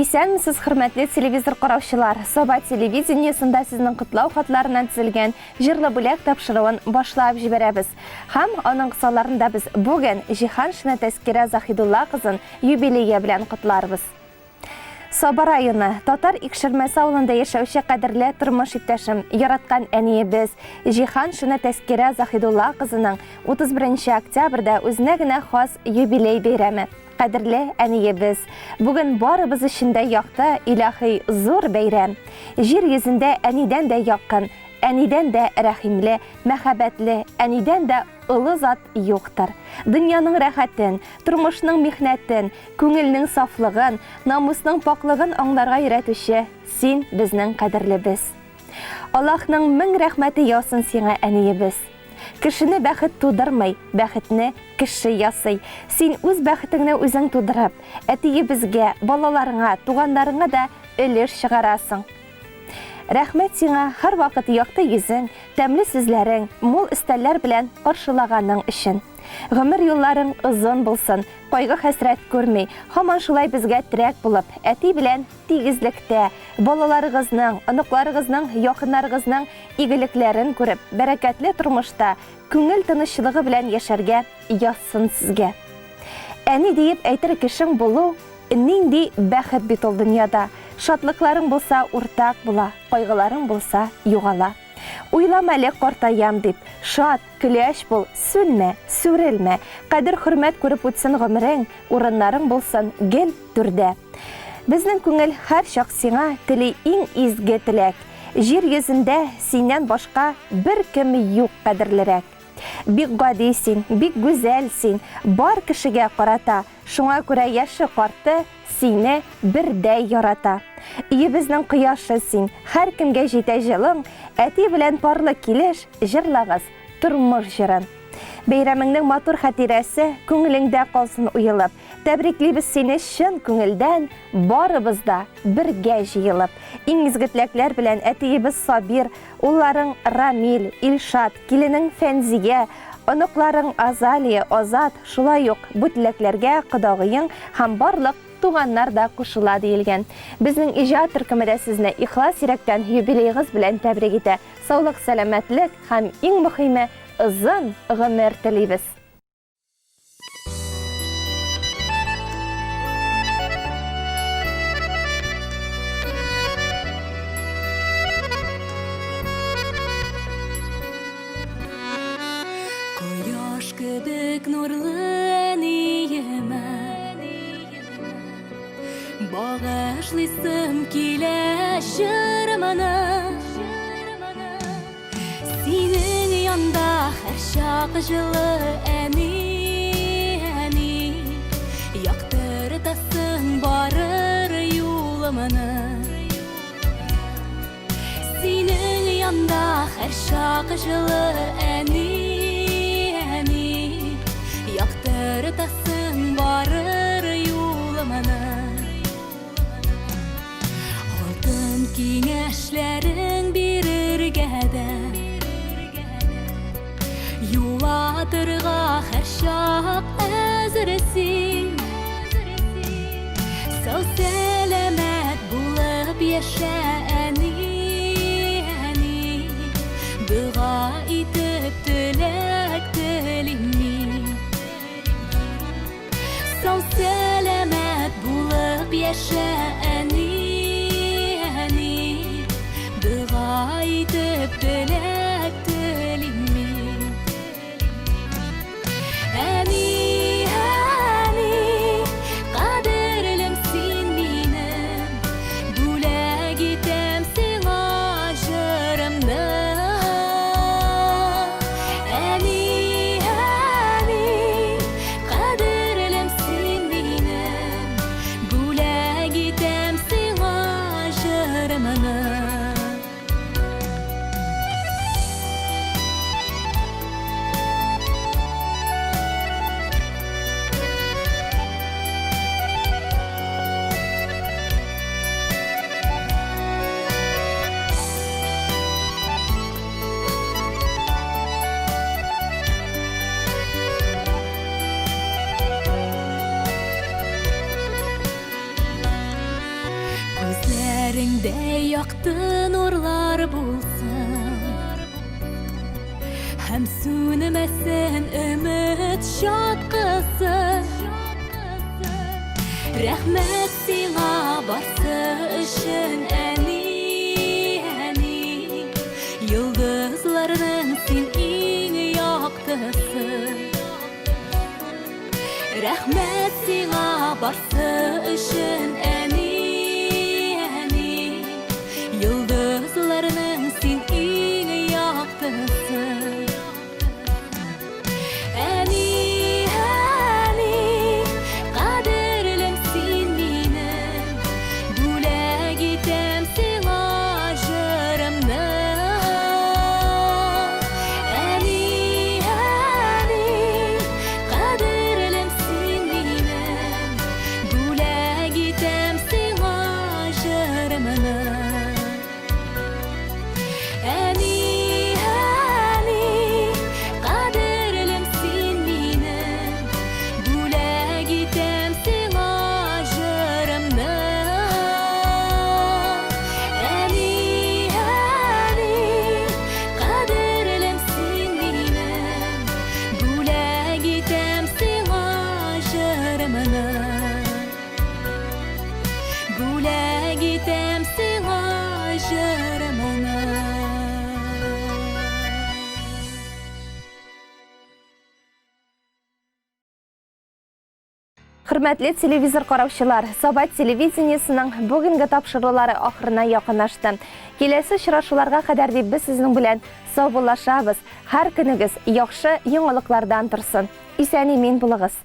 Исәнмесез, хөрмәтле телевизор караучылар! Саба телевидениесендә сезнең котлау хатларыннан төзелгән Җырлы бүләк тапшыруын башлап җибәрәбез. Һәм аның кысаларында без бүген Җиһаншина Тәскирә Заһидулла кызын юбилее белән котларбыз. Саба районы, Татар Икшермәсе авылында яшәүче кадерле тормыш иптәшем, яраткан әниебез Җиһаншина Тәскирә Заһидулла кызының 31 нче октябрьдә үзенә генә хас юбилей бәйрәме. Кадерле әниебез, бүген барыбыз өчен дә якты, илаһи зур бәйрәм. Җир йөзендә әнидән дә якын, әнидән дә рәхимле, мәхәббәтле, әнидән дә олы зат юктыр. Дөньяның рәхәтен, тормышның михнәтен, күңелнең сафлыгын, намусның пакълыгын аңларга өйрәтүче син безнең кадерлебез. Аллаһның мең рәхмәте яусын сиңа, әниебез. Кешене бәхет тудырмый, бәхетне кеше ясый. Син үз бәхетеңне үзең тудырып, әтиебезгә, балаларыңа, туганнарыңа да өлеш чыгарасың. Рәхмәт сиңа һәрвакыт якты йөзең, тәмле сүзләрең, мул өстәлләр белән каршылаганың өчен. Гомер юлларың озын булсын, кайгы-хәсрәт күрми, һаман шулай безгә терәк булып, әти белән тигезлектә, балаларыгызның, оныкларыгызның, якыннарыгызның игелекләрен күреп, бәрәкәтле тормышта, күңел тынычлыгы белән яшәргә язсын сезгә. Әни диеп әйтер кешең булу нинди бәхет бит ул дөньяда. Шатлыкларың булса уртак була, кайгыларың булса югала. Уйлама әле картаям дип, шат, көләч бул, сүнмә, сүрелмә. Кадер-хөрмәт күреп үтсен гомерең, урыннарың булсын гел түрдә. Безнең күңел һәрчак сиңа тели иң изге теләк. Җир йөзендә синнән башка беркем юк кадерлерәк. Бик гади син, бик гүзәл син, бар кешегә карата, шуңа күрә яше-карты сине бердәй ярата. Өебезнең кояшы син, һәркемгә җитә җылың, әти белән парлы килеш җырлагыз тормыш җырын. Бәйрәмеңнең матур хатирәсе күңелеңдә калсын уелып. Тәбриклибез сине чын күңелдән, барыбыз да бергә җыелып. Иң изге теләкләр белән әтиебез Сабир, улларың Рамил, Илшат, киленең Фәнзия, оныкларың Азалия, Азат, шулай ук бу теләкләргә кодагыең һәм барлык туганнар да кушыла диелгән. Безнең иҗат төркеме дә сезне ихлас йөрәктән юбилеегыз белән тәбрик итә. Саулык-сәламәтлек һәм иң мөхиме, озын гомер телибез! Кояш кебек нурлы әниемә Багышлыйсым килә җырымны. Синең янда һәрчак җылы әни, әни. Яктыртасың барыр юлымны. Синең янда һәрчак җылы әни, әни. Яктыртасың барыр юлымны. Алтын киңәшләрең бирергә дә Юатырга һәрчак әзер син. Сау сәламәт булып яшә, әни, әни. Дога итеп теләк телим мин. Сау сәламәт булып яшә, әни, әни. Дога итеп теләк телим мин. Әни, әни, кадерлем син минем. Бүләк итәм сиңа җырымны. Әни, әни, кадерлем син минем, бүләк итәм. Дә якты нурлар булсын Һәм сүнмәсен өмет чаткысы Рәхмәт сиңа барсы өчен, әни, әни Йолдызларның син иң яктысы Рәхмәт сиңа барсы өчен, әни, әни. Йолдызларның син иң яктысы. Әни, әни, кадерлем син минем. Бүләк итәм сиңа җырымны. Әни, әни, кадерлем син минем, бүләк итәм сиңа җырымны. Әни, әни, кадерлем син минем, бүләк итәм сиңа җырымны. Әни, әни, кадерлем син минем, бүләк итәм сиңа җырымны. Бүләк итәм сиңа җырымны. Хөрмәтле телевизор караучылар, Саба телевидениесының бүгенге тапшырулары ахырына якынлашты. Киләсе очрашуларга кадәр дип без сезнең белән саубуллашабыз. Һәр көнегез яхшы яңалыклардан торсын. Исән-имин булыгыз.